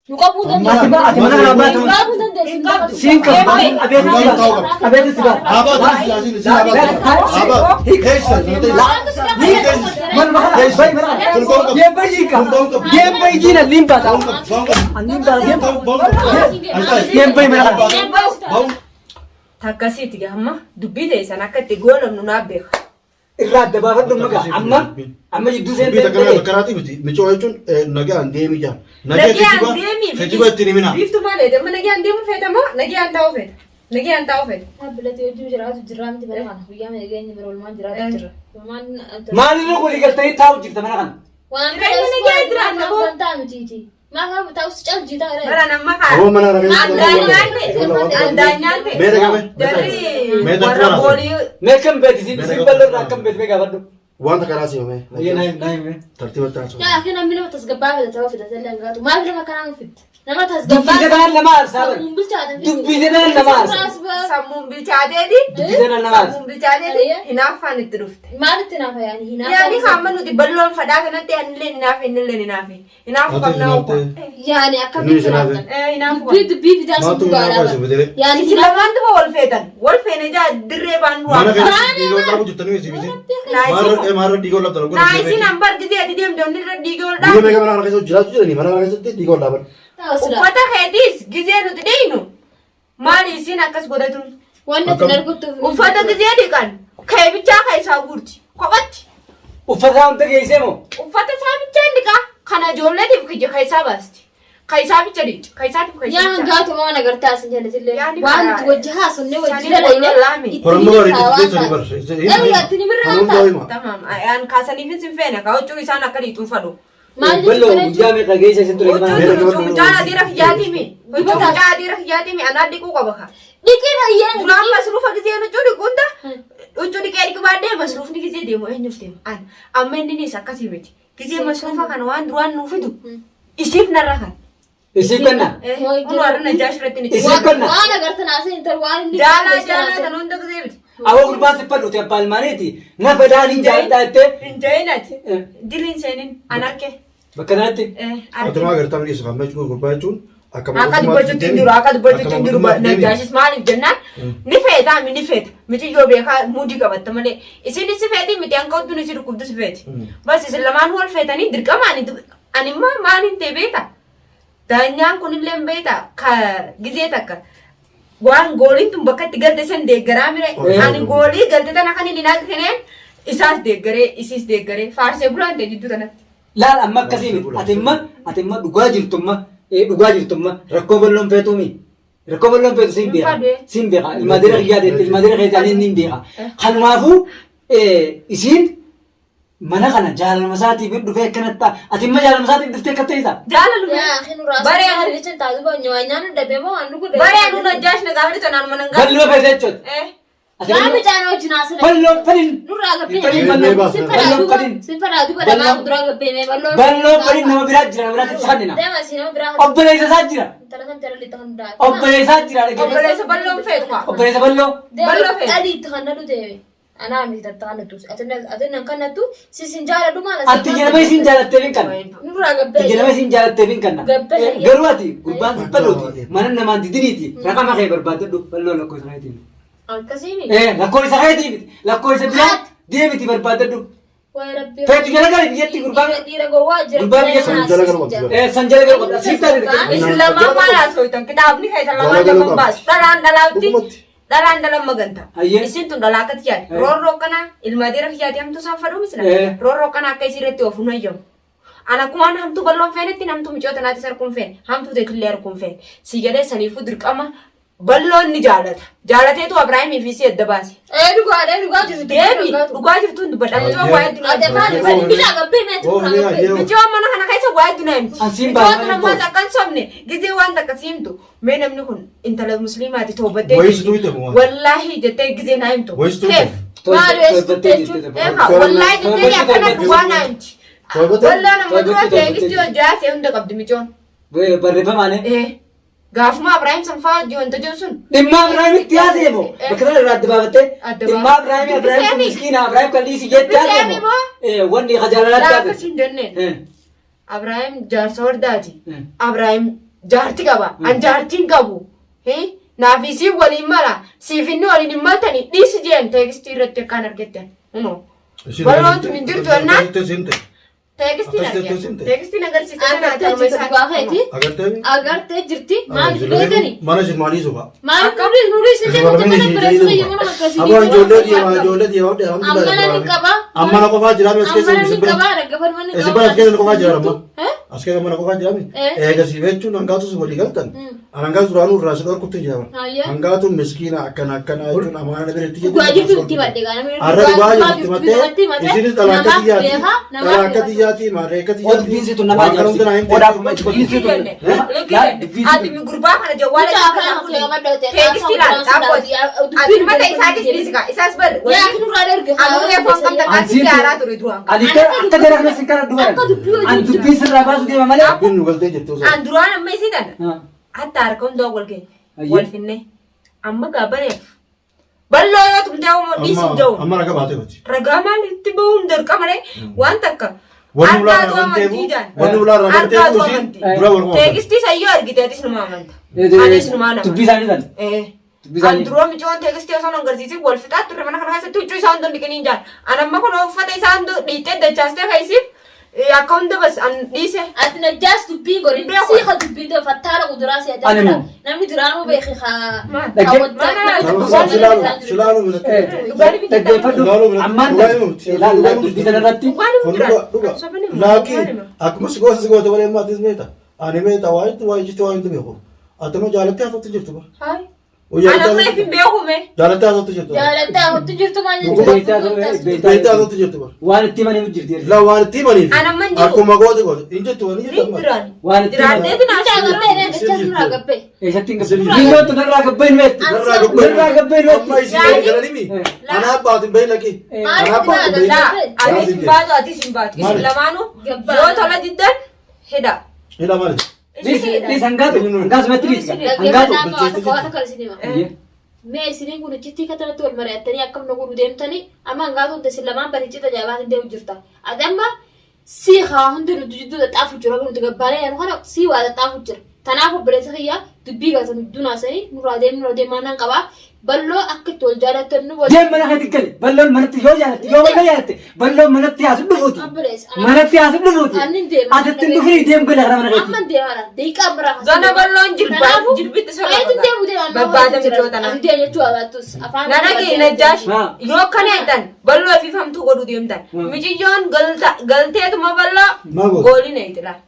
Nu qabuu dandeessu. Ati ati mana kana baatu. Nu qabuu dandeessu. Hin qabdu. Siin qabdu. Abeetu si baata. Abeetu si baata. Haa baatu siyaasiin isin haa baatu. Haa baatu. Keessa sana ta'e. Manuma kana bayi mana kana. Kun ba'uu qabu. Deem bayi ka. Kun ba'uu qabu. Deem bayi jiina liin baata. Ba'uu qabu. Ba'uu qabu. Anniin baata deem. Ba'uu qabu. Deem bayi mana kana. Ba'uu. Takkasiiti amma dubbii ta'e san akka itti goolabnu naaf beeka. Irraa adda baafadhu amma gaa amma amma jidduu Dubbii seentee takka takka karaati miti. Micoo jechuun nagaan deemi jaa. Nagaa Nagaan kijiba deemi. kijiba ittiin himina. Biiftuu maal eede? Amma nagaan deemu feeta moo nagaan taa'u feeta? Nagaan taa'u feeta. Dhaabbileetti wajjin jiraatu jirraa miti bara kana. Guyyaa meeqa geenye bara oolmaan jiraatu jirra. Oolmaan Maalirra walii galtanii taa'u jirta mana kana. Waan Jireenya nagaa jiraanna boo. Bantaa mitiiti. Maal haa ta'us cal jiitaa irra. Bara nama kaa. Aboo mana kana Andaanyaan ta'e. Andaanyaan ta'e. Mee dhagame. Jarri Mee warra tartiiba goolii Mee akkam beeti siin siin bal'oo irraa akkam beeti mee gaafadhu. Wanta karaa siimame. Ayyee naa himi naa himi. Tartiiba taasisa. Yaa akhi namni nama tasgabbaa fida ta'uu fida ta'uu hangaatu. Maaf nama kanaa nu fidda? Nama tasgabbaa. Dubbii tanaan nama aarsaa bara. Sammuun bilchaatan fiddu. Dubbii tanaan nama aarsa. Sammuun bilchaateeti. Dubbii tanaan nama aarsa. Sammuun bilchaateeti. Hinaaffaan itti dhufte. Maalitti naafa yaani hinaafa. Yaani hamma nuti bal'oon fadhaa kanatti anillee hinaafe innillee hinaafe. Hinaafu Maaltu qabnaa hinaaftee? obbo. Yaani Inni akkamitti hinaafe. naaftan? Eh, hinaafu Dubbii dubbii fidaa Maaltu sun hinaafa dhugaadhaa isin bara. fidere? Yaani Isin hinaafa. lamaan duba wal feetan. Wal feene jaa dirree baan du'aa. Mana keessatti dhiiga ol dhaabu jirtanii isin isin. Naayisiin Maarra dhiiga ol dhaabdan. naayisiin hambar gisee ati deemte onni irra dhiiga ol Biyya dhaabu. meeqa mana kana keessa jiraachuu jiranii mana kana keessatti dhiiga ol dhaaban. Uffata keetiis gisee nuti dhiinu maali isiin akkas godhatuun? Wanni ati arguttuuf. Uffata gisee dhiqan kee bichaa keessaa guurti kophatti. Uffata hunda geessee moo? Uffata isaa bichaan dhiqaa kana ijoolleetiif kiyya keessaa baasti. Keessaa bicha dhiqi keessaatiif Yaa keessaa. hangaatu waan agartaa isin jalatillee. Yaani Waan karaa- nuti wajji haasofne wajji Sanii dalayne. wal lolaami. itti Qorannoo ni horii kaa waan dhiibbee sanii taate. bar. Dhabii ati ni mirra waan taate. hima. Tamam aan kaasaniifin sin feene kaa huccuu isaan akka dhiituun fadhu. Maal Bal'oo jechuudha guyyaa meeqa geessa isin ture mana Huccuu kana. tun huccuu mucaan adiira kiyyaatiimi. Huccuu mucaa adiira kiyyaatiimi anaa dhiquu qaba kaa. Dhiqii fayyee. Duraan masruufa gisee huccuu dhiqu hunda huccuu dhiqee dhiqu baadhee masruufni gisee deemu eenyuuf deema? An amma inni nis akkasii miti. Gisee masruufa kana waan duraan nuu fidu isiif narra kan. Isiif kenna. Kun warri najjaash irratti ni Isiif kenna. Waan agartan haasa'e intal waan inni. Jaalaa jaalaa tan hunda gisee miti. Awwa gurbaan si fadhuuti abbaa ilmaaniiti. Na fedhaan hin jaalladha jettee. Hin jahin ati. Diliin seenin an arke. Bakka kanatti. Ati maa agartaa dhiyeessu kan meeshaa gurbaa jechuun akka Akka dubbachuutti hin jiru akka dubbachuutti hin jiru najjaashis maaliif jennaan ni feeta mi ni feeta mitiyyoo beekaa muudii qabatta malee isin si feeti miti hanqa hodduun isi dhukkubdu si feeti. Bas isin lamaan wal feetanii dirqama ani ani immoo maaliin ta'e beektaa? Daanyaan kunillee hin beektaa? Ka gizee takka waan gooliin tun bakka itti galte san deeggaraa mire ani goolii galte tana kan inni naa keneen isaas deeggaree isiis deeggaree faarsee bulaan ta'e jidduu tanatti. Laal amma akkasii miti. Ati imma ati imma dhugaa jirtu imma dhugaa jirtu imma rakkoo bal'oon feetuumi. Rakkoo bal'oon feetu siin beeka. Siin beeka. Ilma dira kiyyaa teette ilma dira keessa inni hin beeka. Kanumaafuu isiin mana kana jaalaluma isaatiif dhufee akkanatti ta'a. Ati imma jaalaluma isaatiif dhuftee akka ta'e isaa. Jaalaluma. Yaa akhi nurraa Baree asii anu jecha taatu ba nyaa nyaannu dhabe moo waan dhugu dhabe. baree anu najjaash na gaafate tanaan mana hin Bal'oo feete jechuudha. Eh. Ati Yaa bal'oo mucaan wajjin haasana. bal'oo fadhin. Nurraa gabbee. Fadhin Mee bal'oo baas, Sin mee fadhaa bal'oo duuba. fadhin. Sin fadhaa duuba dhamaa kuduraa gabbee mee bal'oo. Bal'oo fadhin nama biraa jira nama biraatti ibsa kennina. Deema si nama biraa. Obboleessa isaa jira. Intala kan jala itti kan daa. Obboleessa isaa jira dhaggeeffadhu. Obboleessa bal'oon feetu kaa. Obboleessa bal'oo. Bal'oo feetu. Dhalii itti kan nadu deeme. Anaa miti tattaanatu. Ati nan kannattu si sin jaaladhu maal asii. Ati jedhama isin jaalatteef hin kanna. Nurraa gabbee. Ati jedhama isin jaalatteef hin kanna. Gabbee. Garuu ati gurbaan bal'ooti. Mana namaan didiniiti. Raqama kee barbaadadhu bal'oo lakkoofsa keetii miti. Akkasii miti. Lakkoofsa keetii miti. Lakkoofsa biraa deemiti barbaadadhu. Wayi rabbii. Feetu jala gali biyyatti gurbaan. Dhiira gowwaa jira. Gurbaa biyya San jala galuu qabdi. San jala galuu qabdi. Siif taate. Isin lamaan maal haasoftan? Kitaabni keessan lamaan Jala galuu lamaan qabdi. baasu. Dhalaan dhalaatti. Dhugumatti. Dhalaan dhalaan maganta. Ayyee. Isin tun dhalaa akkatti yaadi. Roorroo kana ilma dhiira kiyyaati hamtuu isaan fadhuu misila. Roorroo kana akka isii irratti ofu nayyamu. Ana akkumaan hamtuu bal'oon feenetti hamtuu micoo tanaatis arguun feene. Hamtuu teetillee arguun feene. Si jedhee saniifuu dirqama bal'oon ni jaalata. Jaalateetu Abrahaimii fi isii adda baase. Ee dhugaadha dhugaa jirtu. Deebi dhugaa jirtuun dubbadha. Micoo waa hedduu Ati maali bali bilaa gabbee meetu Oh, nurraa yeah, gabbee. yeah. Micoo mana kana keessa waa hedduu na himti. Asiin Micoo baay'ee tun ammaas akka hin sobne gizee waan takka si himtu. Mee namni kun intala musliimaati toobattee Wayis tuuyte moo? Wallaahi jettee gizee naa himtu. Wayis tuuyte? Keef. Maali wayis tuuyte jechuun? Eegaa wallaahi jettee akkana dhugaa naa himti. Toobattee? Wallaan amma dura Toobattee, teekistii hojjaa see hunda qabdi micoon. Barreeffamaan. Eh. Gaafuma Abrahaim sanfaa hojii wanta jiru sun. Dhimma Abrahaamitti haasa'e moo? Bakka sana irraa adda baafattee Adda dhimma Abrahaamii Abrahaam kun Dubbiseemi. miskiina Abrahaam kan dhiisi jettee haasa'e Dubbiseemi moo? Wanni kajaalaatti Laafa haasa'e. siin jenneen. Abrahaim jaarsa hordaati. Abrahaim Jaarti qaba. An jaartiin qabu. Naaf isiin waliin mala. Siif inni waliin hin maltani. Dhiisi jeen teekstii irratti akkaan argettan. Kunoo. Balloon tun hin jirtu jennaan. Teekstiin Akkas jettee arge. simte. Teekstiin agarsiiste sana Agartee akkuma jirti isaan. dhugaa keeti. Agartee? Agartee jirti. Maaliif beekani? Mana isin maalii sufa? Maaliif nuti nuti isin deemte mana bireessa fayyadamu akkasii. Aboo ijoollee dhiiraa ijoollee dhiiraa Amma ni qaba. Amma na qofaa jiraame as keessa Amma ni isin bira. qaba dhaggeeffatu manni Isin bira as keessa qofaa jira amma. Eh? As keessa mana qofaa jiraame. Eh. Eega si jechuun hangaatu si walii galtan. Hangaatu duraanuu irraa si dhorkutti jira. Ayya. Hangaatu miskiina akkana akkana jechuun amaana na biratti Dhugaa jirtu itti madde gaa namni Har'a dhugaa jirtu mattee isinis dhala akka xiyyaati. Dhala akka xiyyaati maarree akka Oo dubbiin xiyyaati. situ nama Waan kana hunda naa ajaa'ibsiisa. himte. Odaa kuma dubbiin situ. Ati mi gurbaa kana jawwaala Mucaa isa afaan kana kee qabadhu ta'e. Teekstii laal dhaabbooti. Ati mata isaatis dhiisi kaa. Isaas bar. Yaa nurraa darge. Anuu reefu hangam takkaa Ansiin sitti aaraa ture duraan. Ani akka jara kana sin kana dubara. Akka dubbii hojii Ani dubbii sirraa baasu deema malee. Dubbiin nu galtee jirtu osoo. An duraan amma isii tana. Hatta harka hundaa wal geenye. Ayyee. Wal finne. Amma gaabbaneef. Balloo yoo tumtee homoo dhiisi hin jiru. Amma raga baatee miti. Ragaa maalitti bahuun dirqama malee waan takka. Wanni ulaa Argaatu irraa banteefu amantiidhaan. wanni ulaa irraa banteefu Argaatu isiin amantii. dura wal qofa. Teekstii sayyoo argite atis numa amanta. Anis numa nama. Dubbii isaanii sana. Eh. Dubbii isaanii. An duroo micoon teekstii osoo hin agarsiisin wal fixaa turre mana kana keessatti huccuu isaa hunda dhiqanii hin jaan. An amma kun uffata isaa hunda dhiittee dachaastee keessiif akka hunda bas an dhiise. Ati najjaas dubbii godhin Beeku. sii ka dubbiin ta'e fattaara kuduraa si Ani adda moo? namni duraanuu beeki kaa Maal? Silaalu silaalu biratti. Dhaggeeffadhu. Ammaan ilaal dubbii sana irratti. Kun dhuga dhuga. Laakiin akkuma si gosa si goota malee maatis meeta. Ani meeta waa itti waa ijjitti waa hin beeku. Ati immoo jaalattee haasoftu jirtu ba. Hayi. An amma ifin beeku mee. Jaalattee haasoftu jirtu. Jaalattee haasoftu jirtu maal Beektaa Beektee haasoftu jirtu ba. Waan itti himanii jirti. La waan itti himaniif. An amma hin jiru. Akkuma goote goote. Hin jettu waan hin jettu amma. Duraan. Waan itti himanii. Jiraatteeti naa Mucaa gabbee dha nurraa gabbee. Eessatti hin gabbee? Biiroon tun irraa gabbee hin beektu. Narraa gabbee. Narraa gabbee hin Amma beektu. isin gadi galanii mi? Anaa abbaatiin bahi laki. Anaa abbaatiin bahi. Laa, atis hin baatu, atis hin baatu. Isin Maali? lamaanuu yoo tola diddan hidha. Hidha maali? Dhiis hangaatu. Hangaatu matti dhiis. Hangaatu. Dhaggeeffadhaa amma waa takka isin hima. Mee isiniin kun iccitii katanatti wal mari'attanii akkam na godhu deemtanii amma hangaatu isin lamaan bari icciita ajaa'ibaatiin deemu jirta. Ati amma sii haa hundi nuti jidduu xaxxaafu jira nuti gabbaanee yaanu kana sii waa xaxxaafu jira. Tanaaf obboleessa kiyya dubbii gaasa nuti dunaasanii nurraa deemnu nurraa deemaa naan qabaa. Balloo akka itti wal jaalattannu wal Deem mana keetti gali. Balloon manatti yoo jaalatte yoo balloo jaalatte balloon manatti haasu dhufuuti. Obboleessa. Manatti haasu dhufuuti. Ani hin deema. Ati ittiin dhufinii deem gala karaa mana keetti. Amma hin deemaadha. Daqiiqaa biraa Gana balloon jilbaa jilbitti sola Eetu deemu deema. Barbaada micoota Ani deema jechuu abaattus. Afaan. Na dhagee Najjaash Haa. yoo akkana jettan balloo ififamtuu godhuu deemtan. Miciyyoon galteetuma balloo Maal goote? gooliin eeyiti laal.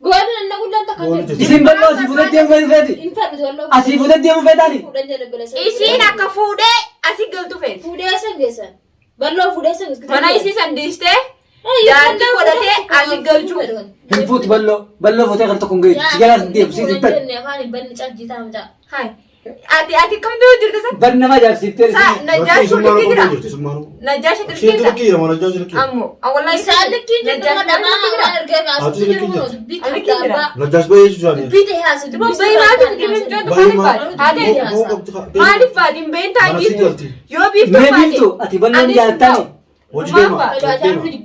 Goolii nanna guddaan takka Goolii jiru. Isin balloo asii fuutee deemu feeti. Hin fadhu balloo. Asii fuutee deemu feetaani. Fuudhan jedhe obboleessa. Isiin akka fuudhee asii galtu feeti. Fuudhee san geessan. Balloo fuudhee san geessan. Mana isii san dhiistee jaartii godhatee asii galchuu. Hin fuutu balloo. Balloo fuutee kan tokko hin geessu. Si jalaas hin deemu. Si hin fadhu. Afaan hin banne cabjii ta'a mucaa. Hai. Ati ati kam deemu jirta san? Ban nama ajaa'ibsiiftee. Sa Najjaash kun likkii jira. Jirti summaanuu. Najjaash Isheen dirqiidha. likkii jira moo Najjaash likkii? Ammoo awwalaa Isaan likkiin jirtu nama dhamaa waan erga kaasutti jiru kun dubbii Likkiin jira. qabdaa. Najjaash baay'ee jechuudha. Dubbii ta'e haasu Dubbii maatu dubbii Baay'ee maaliif baate? Haatee maaliif baate hin beeyin Mana si taa'ee galti. yoo biiftuu Mee baate. biiftuu ati balloon jaalattani. Hojii deema.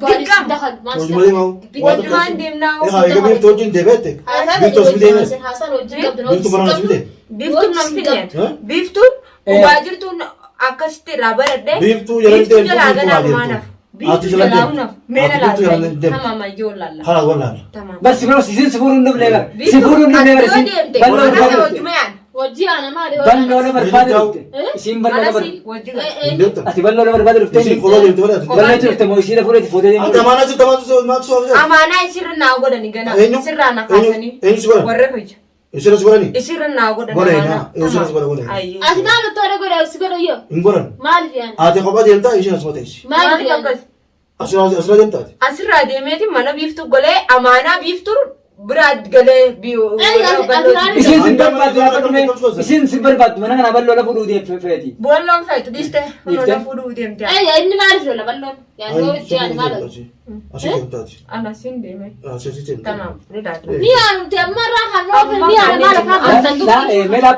Hojii malee maa? Walumaan deemnaa Egaa egaa biiftuu wajjin deebi'atte. Biiftuu as bitee Biiftuu mana as bitee. Biiftuun nam finne. Biiftuun dhugaa jirtuun akkasitti irraa baradhee. Biiftuu jala Biiftuu deemtu, jalaa biiftuu ganaa haa dhumaanaaf. deemtu. Biiftuu Ati jala jalaa deemtu. hunaaf. Meena Ati biiftuu jala laalla. deemtu. Tamam ayyoo laalla. Hala wallaala. Tamam. Bas si biroo isin si fuudhuun hin dhufne bara. Si fuudhuun hin dhufne bara Yoo isin. deemte Balloo mana barbaade dhufte. hojjumayaan. Hojii ana maali? Balloo na barbaade dhufte. Isin balloo na Mana barbaade. si wajji gala. Hin deemtu. Ati balloo na barbaade dhufte. Isin koloo deemtu malee ati. Balloo dhufte moo isiidha fuudhee fuutee deemte. Ati amaanaa jirta maatu maatu soo Amaanaa isirra naa godhani ganaa. Eenyu? Isirraa na kaasanii. Eenyu si godhan? Warra fayya. Isin as godhani? Isirra naa godhan. Godhe amaanaa. naa. Isirra si godha godhe. Ayyee. Ati maal otoo godha si godha yoo? Hin godhan. Maaliif yaani? Ati kophaa deemtaa isheen asuma teessi. Maaliif Maaliif yaani? akkas? Asirra deemtaa ati. Asirraa deemeeti mana biiftuu galee amaanaa biiftuu biraa galee Isin si barbaaddu lafa dhume. Isin si barbaaddu mana kana balloo lafa fuudhuu feeti. Boolloon feetu dhiiste Dhiifte? mana fuudhuu deemte. Inni maaliif lola balloon? Yaani yoo itti yaani maal? Asii deemtaati. Ana siin deeme. Asii deemta. Tanaaf ni ilaalla. Ni aanuti amma irraa kan oofe ni aana maal afaan bantan Laa dubbi. mee laa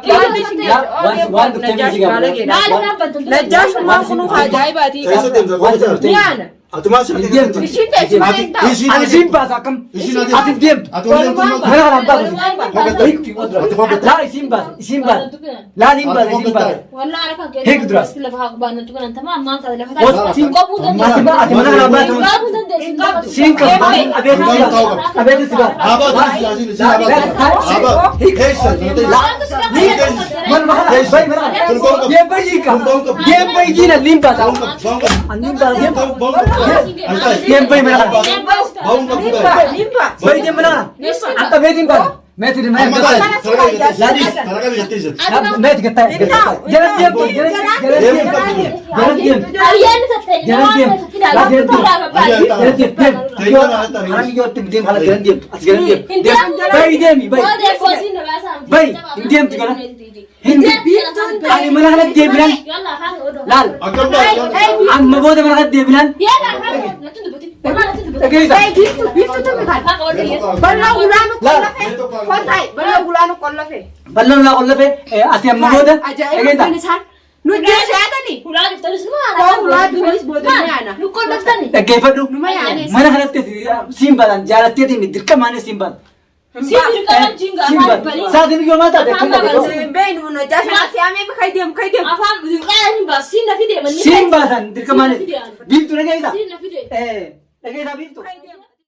laa waan waan dhuftee miti Maal afaan bantan dubbi. Najjaash ummaan kunuu ajaa'ibaati. Keessa deemta Waan goota. dhuftee Ni aana. Ati maal sirrii Hin deemtu. Ishiin teessu malee hin taa'u. Isiin Ani siin baasa akkam? Isiin Ati hin deemtu. Ati waliin deemtu. Mana kanaan baasa. Ati hoggatta. Laa isiin baasa isiin baasa. Laa niin baasa isiin baasa. Wallah ana kan Hiik duras. Lafa haa qubaan tuqan tama ammaan taate lafa Ati taate. Qobuu ati ma ati mana kanaan baatu. Qabu dandeessu. Siin qabu abeetu si baasa. Abeetu si baasa. Abaatu isiin isiin abaatu. Abaatu. Keessa. Manuma kana bayi mana kana. Deem bayi ka. Deem bayi jiina niin baasa. Niin baasa deem. Deem bayi mana kana. Nimba. Bayi deem mana kana. Akka beetiin baasa. Meeti deem. Meeti gattaa. Jala deemtu jala jala deemtu. Jala deemtu. Ayyaanni tattee Jala deemtu. Laa deemtu. Jala deemtu. Deem. Haram iyyootti deem haala jala deemtu. As jala deemtu. Deem. Bayi deemi bayi. Bayi hin deemtu gara. Hin ani mana kanatti deebinaan laal. Amma booda mana kanatti deebinaan dhageessa. Biiftuu biiftuu tumi kan. Bal'aa ulaanu qollafe. Kontaay bal'aa ulaanu qollafe. Bal'aan ulaa qollafe ati amma booda Ajaa'iba dhageessa. kun isaan. Nu jechaatani. Dhaggeeffadhu. Numa yaane. Mana kanatti siin baatan jaalatteetiin dirqamaanis siin baatan. Siin baatan. Saatiin iyyoo maal taate akkam dhageessu. Beenu najjaash siyaamee kai deemu kai deemu. Siin baatan dirqamaanis. Biiftuu dhageessa. Dhageessaa biiftuu. Kai deemu.